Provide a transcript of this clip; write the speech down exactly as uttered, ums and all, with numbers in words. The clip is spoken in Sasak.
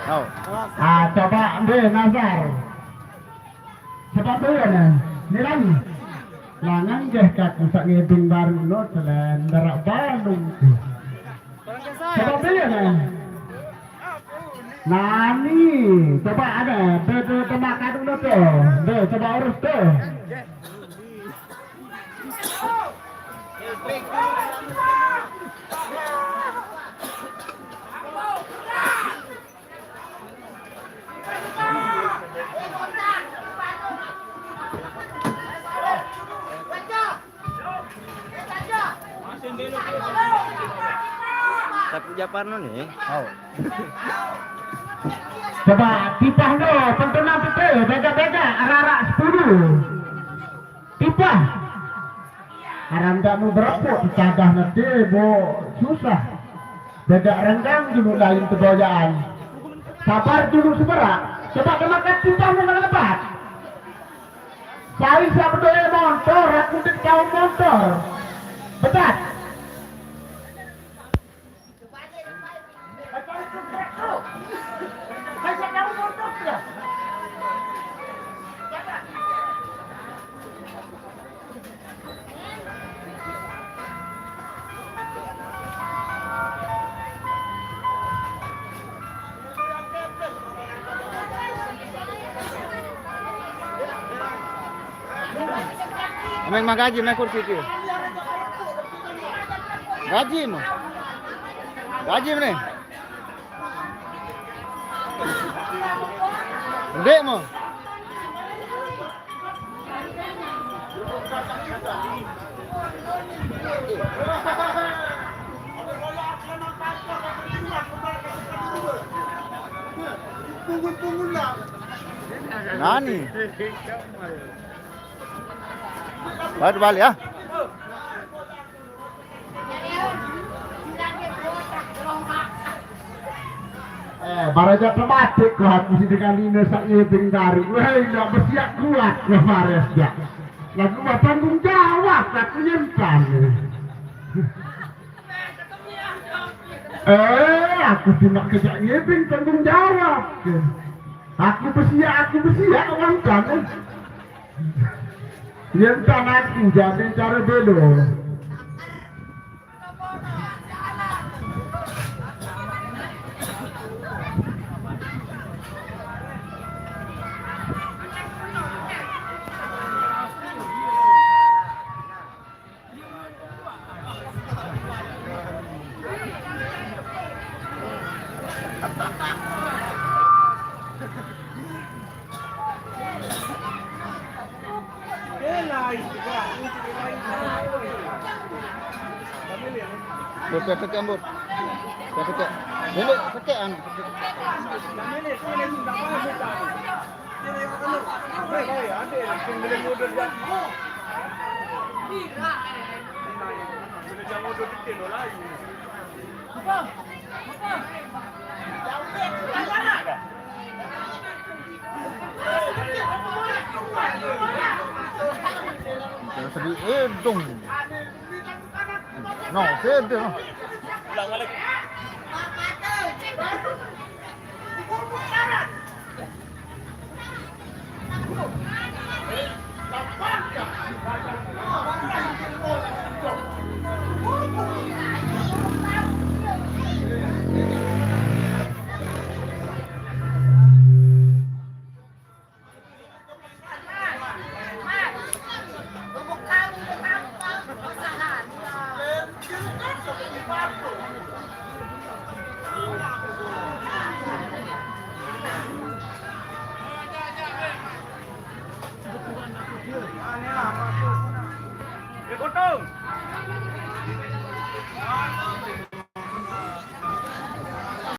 Oh. Ah, coba deh, Nazar. Coba dulu ya, nah. Ini lagi. Langan deh kaku sak ngibing baru no, selain darak balung. Coba dulu ya, nah. Nani, coba ada. Deh, deh, coba kadung deh tuh. Deh, coba urus tuh. Tapi Japarno nih. Oh. Coba tipah no, pentunang pete, beda-beda, arah-arah sepuluh. Tipah. Aran tak mau berepuk, ditadah nanti, bo, susah. Beda rendang dulu lain keboyaan. Sabar dulu seberak. Coba kemakan tipah no lebat. Saya siap doa motor, aku tak tahu motor. Betat. Ameng mah gaji, ameng kursi tu. Gaji mah. Gaji mana? Ndek mah. Nani? Balik, balik ya. Eh, baraja tematik ko aku si dengan ini sak ngibing dari. Weh, ndak bersiap kuat ko Fares ya. Lagu mah tanggung jawab aku nyentan. Eh, aku tidak kejak ngibing tanggung jawab. Aku bersiap, aku bersiap kawan kamu. Nyentan aku jadi cara belo. Bud, pepet kan, Bud? Pepet kan? Ini pepet kan? Jangan sedih, eh, dong. No, sedih, no.